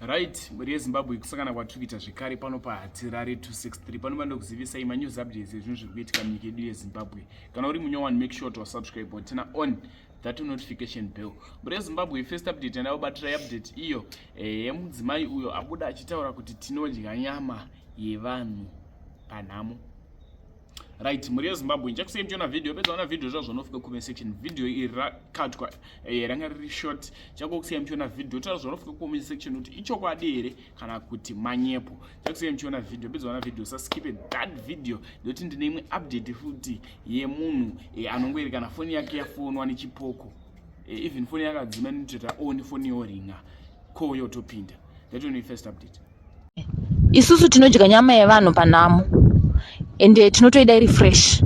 Right, mhuri yeZimbabwe, kusangana kwatiri kuita zvekare pano paHatirare 263. Pano pandokuzivisai manews updates ezvinhu zviri kuitika munyika yedu yeZimbabwe. Kana uri munyowani, make sure to subscribe or turn on that notification bell. Mhuri yeZimbabwe, first update yandakubatira, update iyo yemudzimai uyo abuda achitaura kuti tinodya nyama yevanhu panhamo. Right, mhuri yeZimbabwe, ndichakusei muchiona video. Pedza ona video zvazvo, zvanofika comment section. Video iri rakatwa, ranga riri short. Chakokusiyai muchiona video, taura zvanofika comment section kuti ichokwadi here kana kuti manyepo. Chakusiyai muchiona video. Pedza ona video, saskipe that video, ndoti ndine imwe update futi yemunhu anongoeri kana foni yake yafonwa nechipoko, even foni yakadzima, inotoita on, foni yoringa, call yotopinda. Ndatoni first update. Isusu tinodya nyama yevanhu panhamo, ende tinotoida iri fresh.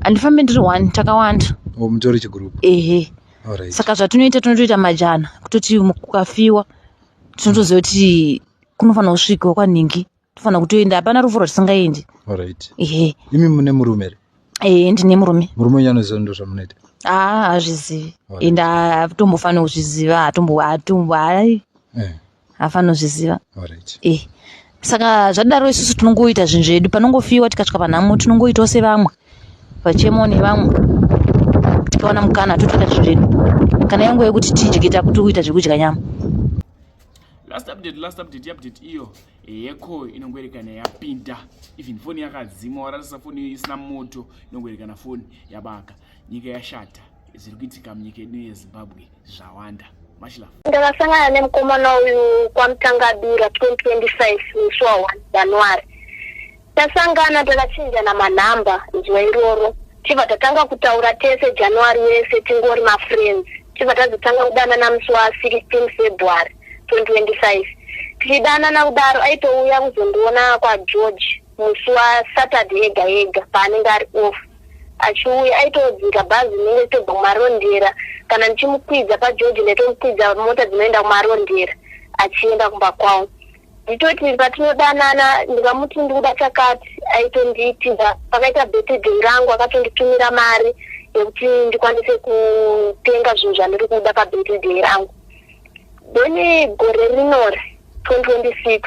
Handifambi ndiri one, takawanda. Oh, mutori chigroup? Ehe. Alright. Saka zvatinoita, tinotoita majana, kutoti kukafiwa tinotoziva kuti kunofanira kusvikiwa kwanhingi, tofanira kutoenda. Hapana rufu rwatisingaendi. Alright. Ehe. Imi mune murume here? Ehe, ndine murume. Murume wenyu anoziva ndo zvamunoita? Aa, hazvizivi. Alright. Ende hatombofaniri kuzviziva, hatombo hatombo hai. Haafaniri kuzviziva. Alright. Saka zvadaro, isusu tinongoita zvinhu zvedu. Panongofiwa, tikasvika panhamo, tinongoitawo sevamwe, vachemawo nevamwe. Tikawana mukana, totoita zvinhu zvedu. Kana yanguva yekuti tidye, takutoita zvekudya nyama. Last update, last update, update iyo yeko inongoerekana yapinda, even foni yakadzima, warasisa foni isina moto, inongoerekana foni yabaka. Nyika yashata. Zviri kuitika munyika yedu yeZimbabwe zvawanda. Much love. Ndakasangana nemukomana uyu kwaMutangadura 2025, musi wa1 January. Tasangana, takachinjana manhamba zuva iroro. Tibva tatanga kutaura tese January wese, tingori mafriends. Tibva tazotanga kudanana musi wa16 February 2025. Tichidanana kudaro, aitouya kuzondiona kwaGeorge musi waSaturday yega yega paanenge ari off. Achiuya, aitodzika bhazi rinenge richitobva kuMarondera. Kana ndichimukwidza paGeorge, ndaitomukwidza mota dzinoenda kuMarondera, achienda kumba kwavo. Nditoti patinodanana, ndikamuti ndikuda chakati, aitondiitira. Pakaita birthday rangu, akatonditumira mari yekuti ndikwanise kutenga zvinhu zvandiri kuda pabirthday rangu. Then gore rinori 2026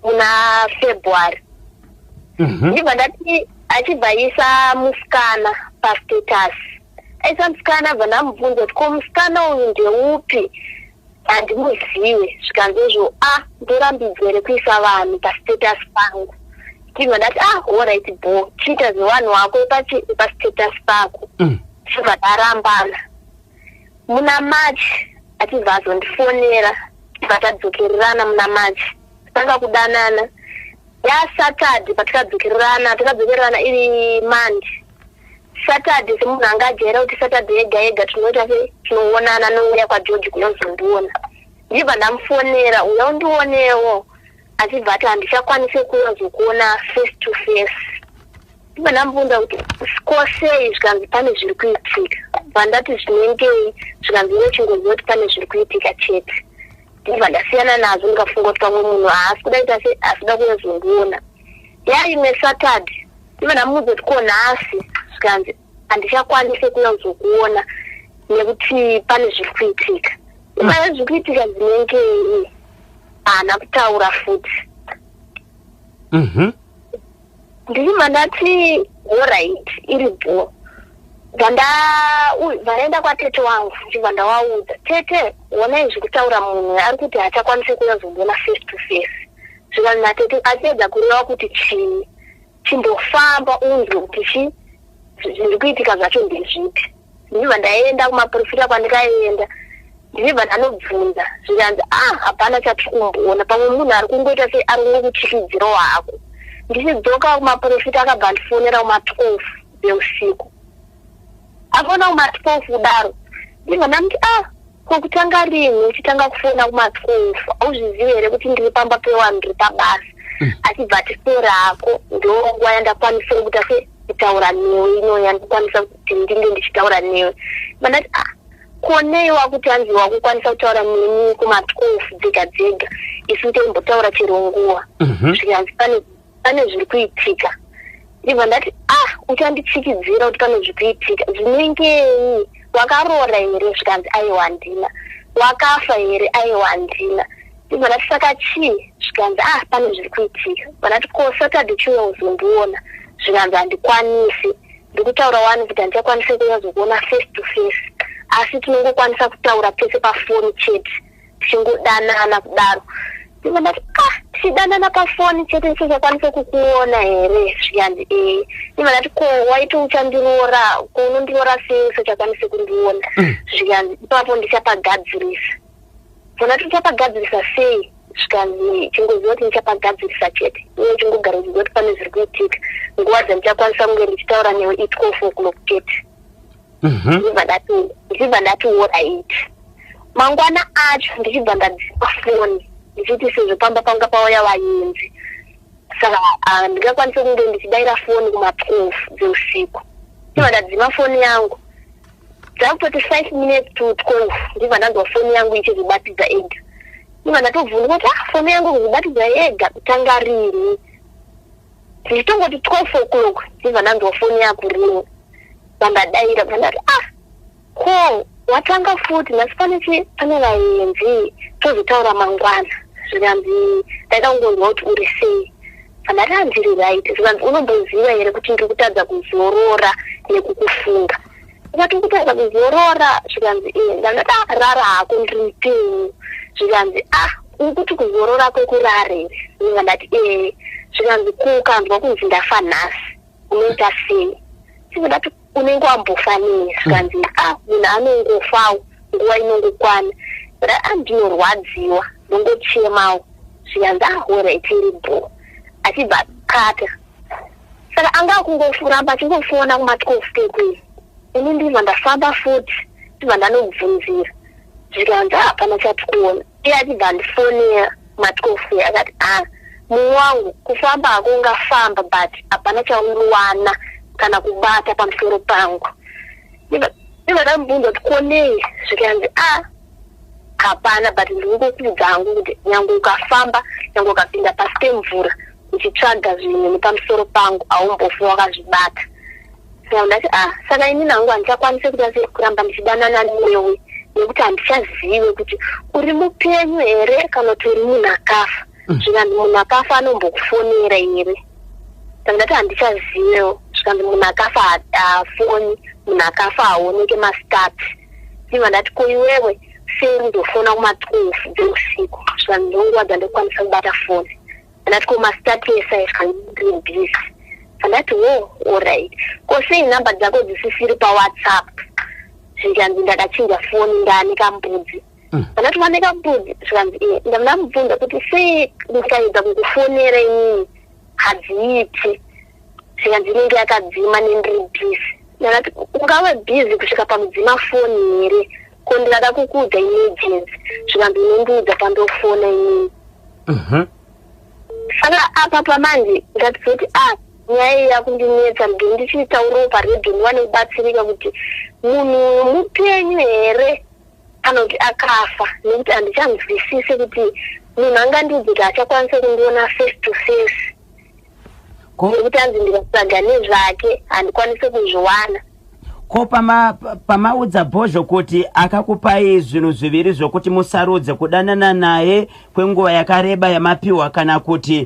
muna February, ndibva ndati achibva aisa musikana pastatus. Aisa musikana, bva ndamubvunza kuti, "Ko musikana uyu ndeupi? Handimuzive." Zvikanzezvo, "A, ndorambidzwa here kuisa vanhu pastatus pangu?" Ndibva ndati, "Ah, alright, bo chiita zvevanhu wako pachi pastatus pako." Tibva tarambana. Muna March achibva azondifonera, tibva tadzokererana. Muna March tanga kudanana yaSaturday. Patikadzokererana, takadzokererana iri Monday. Saturday, semunhu anga ajaira kuti Saturday yega yega tinoita se tinoonana, nouya kwaGeorge kunozondiona, ndibva ndamufonera, "Uya undionewo." Achibva ati, "Handichakwanisi kuuya zokuona face to face." Ndibva ndamubvunza kuti, "Kosei?" Zvikanzi, "Pane zviri kuitika." Bva ndati, "Zvinengei?" Zvikanzi, "Iwe chingoziva kuti pane zviri kuitika chete." Ndibva ndasiyana nazvo, ndikafunga kuti pamwe munhu haasi kuda kuita se asida kuyozondiona. Yaimwe Saturday, ndibva ndamuudza kuti, "Ko nhasi?" Zvikanzi, "Handichakwanisi kuuya kuzokuona nekuti pane zviri kuitika." Pane zviri kuitika dzinengei? Haana kutaura futi. Ndichibva ndati, "Alright, iri bho." Bva ndaenda kwatete wangu, ndichibva ndawaudza, "Tete, onai zviri kutaura munhu, ari kuti haachakwanisi kuyazondiona face to face." Zvikanzi natete, "Achiedza kureva kuti chii? Chimbofamba unzwe kuti chi zviri kuitika zvacho ndezvipi." Ndibva ndaenda kumaprofita kwandikaenda, ndibva ndanobvunza. Zvikanzi, "Ah, hapana chatiri kumboona, pamwe munhu ari kungoita sei, ari kungokutyisidzirawo hako." Ndichidzoka kumaprofita, akabva andifonera kuma12 dzeusiku. Afona kuma12 kudaro, ndibva ndamuti, "Ah, ko kutanga rini uchitanga kufona kuma12? Hauzvizivi here kuti ndiri pamba pewanhu, ndiri pabasa?" Achibva ati, "Sora hako, ndo nguva yandakwanisa kuita se kutaura newe ino, yandikwanisa kuti ndinge ndichitaura newe." Bandati, "Ah, konei wakuti hanzi wakukwanisa kutaura neni kuma12 dzega dzega, isu toimbotaura chero nguva?" Zvikanzi, Pane zviri kuitika." Ndibva ndati, "Ah, uchanditsikidzira kuti pane zviri kuitika zvinengei? Wakaroora here?" Zvikanzi, "Aiwa, handina." "Wakafa here?" "Aiwa, handina." Ndibva ndati saka chii? Zvikanzi ah pane zviri kuitika. Bva ndati ko Saturday chiuya uzondiona. Zvikanzi handikwanisi. Ndikutaura wani kuti handichakwanisi kunyazokuona face to face. Asi tinongokwanisa kutaura tese pafoni chete. Tichingodanana kudaro. Ndibva ndati ah tichidanana pafoni chete ndisingakwanise kukuona here? Zvikanzi ee. Ndibva ndati ko waiti uchandiroora ko unondiroora sei usachakwanise kundiona? Zvikanzi ipapo ndichapagadzirisa. Vona kuti ndichapagadzirisa sei zvikanzi chingoziva kuti ndichapagadzirisa chete iwe chingogara uchiziva kuti pane zviri kuitika nguva dzandichakwanisa kunge ndichitaura newe i12 o'clock chete mhm. ndichibva ndati ndichibva ndati orit mangwana acho ndichibva ndadzima foni ndichiti sezvo pamba panga pauya vayenzi saka ah, ndingakwanise kunge ndichidaira foni kuma12 dzeusiku ndibva ndadzima foni yangu Dzakutoti 5 minutes to 12 ndibva ndanzwa foni yangu ichizvibatidza ega. Ndibva ndatovhunduka kuti ah foni yangu kuzvibatidza yega kutanga rini. Ndichitongoti 12 o'clock ndibva ndanzwa foni yakuringa. Bandadaira bva ndati ah ko watanga futi nhasi pane chi pane vaenzi tozotaura mangwana zvikanzi ndaida kungonzwa kuti uri sei Ndati handiri right zvikanzi unomboziva here kuti ndiri kutadza kuzorora nekukufunga ndikati ukutadza kuzorora zvikanzi e ndandati ah, rara hako ndiri mupenyu zvikanzi ah uri kuti kuzorora kwekurara here ndibva ndati ee zvikanzi ko ukanzwa kunzi ndafa nhasi unoita sei ndibva ndati unenge wambofa nei zvikanzi ah munhu anongofawo nguva inongokwana but ah ndinorwadziwa ndongochemawo zvikanzi ah horait iri bho achibva kata saka anga akungoramba achingofona kuma 12 kekui ini ndibva ndafamba futi ndibva ndanobvunzira zvikanzi ah hapana chatikuona iye achibva andifonera matkofu akati ah mumwe wangu kufamba hako ungafamba but hapana chaunowana kana kubata pamusoro pangu ndibva ndamubvunza kuti konei zvikanzi ah hapana but ndinongokuudza hangu kuti nyange ukafamba nyange ukapinda pasi pemvura uchitsvaga zvinhu nepamusoro pangu haumbofi wakazvibata saka ndati ah saka inini hangu handichakwanise kuita sei kuramba ndichidanana newe nekuti handichazive kuti uri mupenyu here kana kuti uri munhu akafa mm. zvikanzi munhu akafa anombokufonera here saka ndati handichazivewo zvikanzi munhu akafa haafoni munhu akafa haoneke mastats ndibva ndati ko iwewe sei undofona kuma12 dzeusiku zvikanzi ndonguva dzandokwanisa kubata foni Ndati ko mastatus aiswa ndiri busy. Ndati wo alright. Ko sei number dzako dzisisiri paWhatsApp? Zvikanzi ndakachinja foni ndaane kambudzi. Mm. Ndati wane kambudzi zvikanzi iye ndamubvunza kuti sei ndikaedza kukufonera inini hadziiti. Zvikanzi inenge yakadzima nendiri busy. Ndakati ungave busy kusvika pakudzima foni here? Ko ndikada kukuudza emergency zvikanzi unondiudza pandofona inini. Mhm. Saka apa pamanje ndatizoti a ah, nyaya iyi yakundinetsa ndini ndichiitaurawo paredhiyo ndiwane kubatsirika kuti munhu uyu mupenyu here kana kuti akafa nekuti handichanzwisise kuti munhu angandiudze kuti haachakwanise kundiona face to face nekuti anzi ndikatsvaga nezvake handikwanise kuzviwana ko pamaudza pama bhozho kuti akakupai zvinhu zviviri zvokuti musarudze kudanana naye kwenguva yakareba yamapiwa kana kuti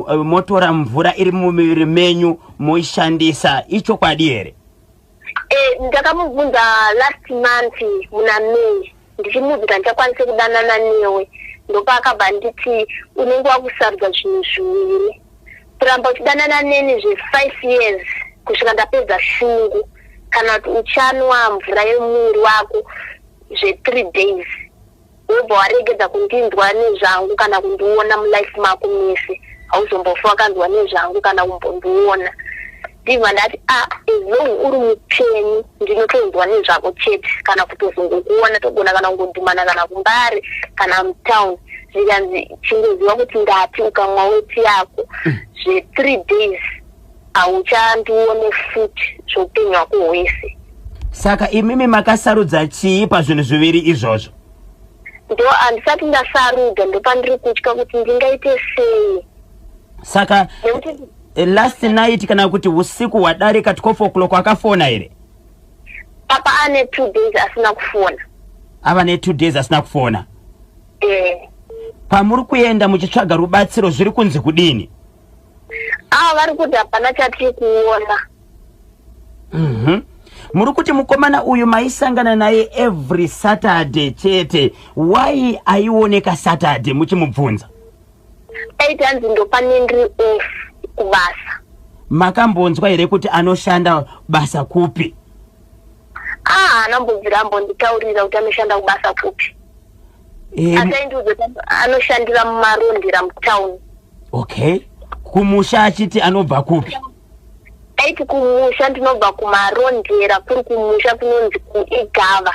eh, motora mvura iri mumiviri menyu moishandisa ichokwadi here eh, ndakamubvunza last month muna may ndichimuudza kuti handichakwanise kudanana newe ndopaakabva nditi unenge wakusarudza zvinhu zviviri kuramba uchidanana neni zvefive years kusvika ndapedza shungu kana kuti uchanwa mvura yemuviri wako zvethree days wobva waregedza kundinzwa nezvangu kana kundiona mulife mako mese hauzombofa wakanzwa nezvangu kana kumbondiona ndibva ndati ah as long uri mupenyu ndinotonzwa nezvako chete kana kutozongokuona togona kana kungodhumana kana kumbare kana mutown zvikanzi chingoziva kuti ndati ukamwa weti yako zvethree days hauchandione futi zveupenyu hwako hwese saka imimi makasarudza chii pazvinhu zviviri izvozvo ndo handisati ndasarudza ndopandiri kutya kuti ndingaite sei saka eh, last night kana kuti usiku hwadarika 12 o'clock akafona here papa ane two days asina kufona ava ne two days asina kufona eh. Pamuri kuenda muchitsvaga rubatsiro zviri kunzi kudini? Ava vari kuti hapana chatiri kuona. Muri kuti mukomana uyu maisangana naye every Saturday chete. Why aioneka Saturday muchimubvunza? Aiti hanzi ndopane ndiri off kubasa. Makambonzwa here kuti anoshanda basa kupi? Ah, haana mbobvira ambonditaurira kuti anoshanda kubasa kupi. Asi aindiudza kuti anoshandira muMarondera mutown. Okay. Kumusha achiti anobva kupi? Aiti kumusha ndinobva kuMarondera, kuri kumusha kunonzi kuIgava.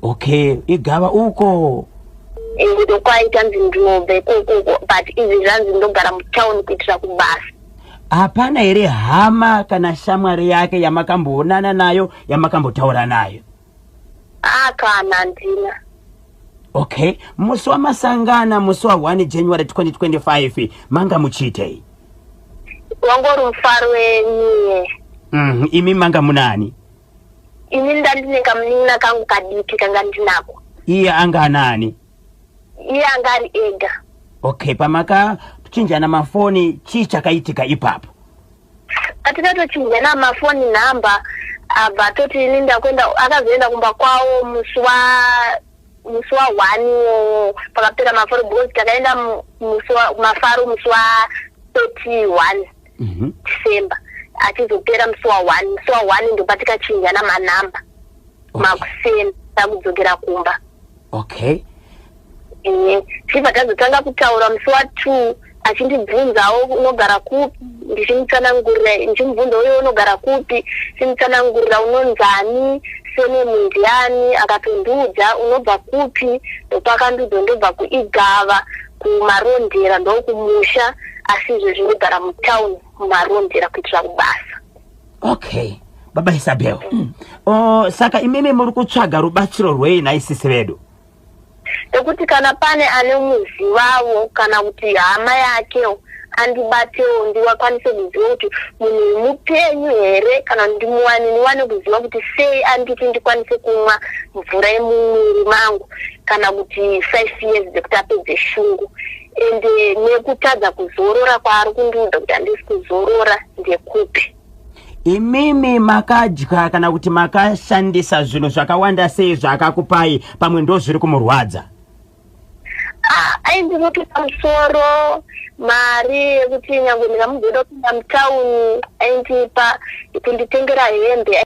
Okay, Igava uko. Ndokwaita nzi ndinobva ikoko, but izvi zvanzi ndogara mutown kuitira kubasa. Hapana here hama kana shamwari yake yamakamboonana nayo, yamakambotaura nayo? Ah, kana handina. Okay, musi wamasangana musi wa 1 January 2025 manga muchiitei? Wanga uri mufaro wenyuye. Imi manga munani? Ini ndandine kamunin'ina kangu kadiki kanga ndinako. Iye anga anani? Iye anga ari ega. Okay, pamakachinjana mafoni chii chakaitika ipapo? Patikatochinjana mafoni nhamba, abva toti ini ndakuenda, akazoenda kumba kwavo musi wa 1 iwowo pakapera mafaro, because takaenda musi wa mafaro musi wa 31 December, achizopera musi wa 1. Musi wa 1 ndopatikachinjana manhamba makuseni takudzokera kumba. Tichibva tazotanga kutaura musi wa 2, achindibvunzawo unogara kupi, ndichimutsanangurira, ndichimubvunza uye unogara kupi, ndichimutsanangurira unonzani, surname ndiani, akatondiudza unobva kupi, ndopakandiudza ndobva kuIgava kuMarondera, ndokumusha, asi izvo zvinogara mutown muMarondera kuitira kubasa. Okay, baba Isabel. Oh, saka imimi muri kutsvaga rubatsiro rwei naisisi vedu? Nekuti kana pane ane muzivawo kana kuti hama yakewo, andibatewo ndiwakwanise kuziva kuti munhu uyu mupenyu here, kana ndimuwane, ndiwane kuziva kuti sei anditi ndikwanise kumwa mvura yemumwiri mangu kana kuti 5 years dzekuti apedze shungu, ende nekutadza kuzorora kwaari kundiudza kuti handisi kuzorora ndekupi. Imimi makadya kana kuti makashandisa zvinhu zvakawanda sei zvaakakupai? Pamwe ndo zviri kumurwadza. Ah, aindinokisa musoro mari yekuti nyange ndingamuzoda kupinda mutauni, aindipa kunditengera hembe.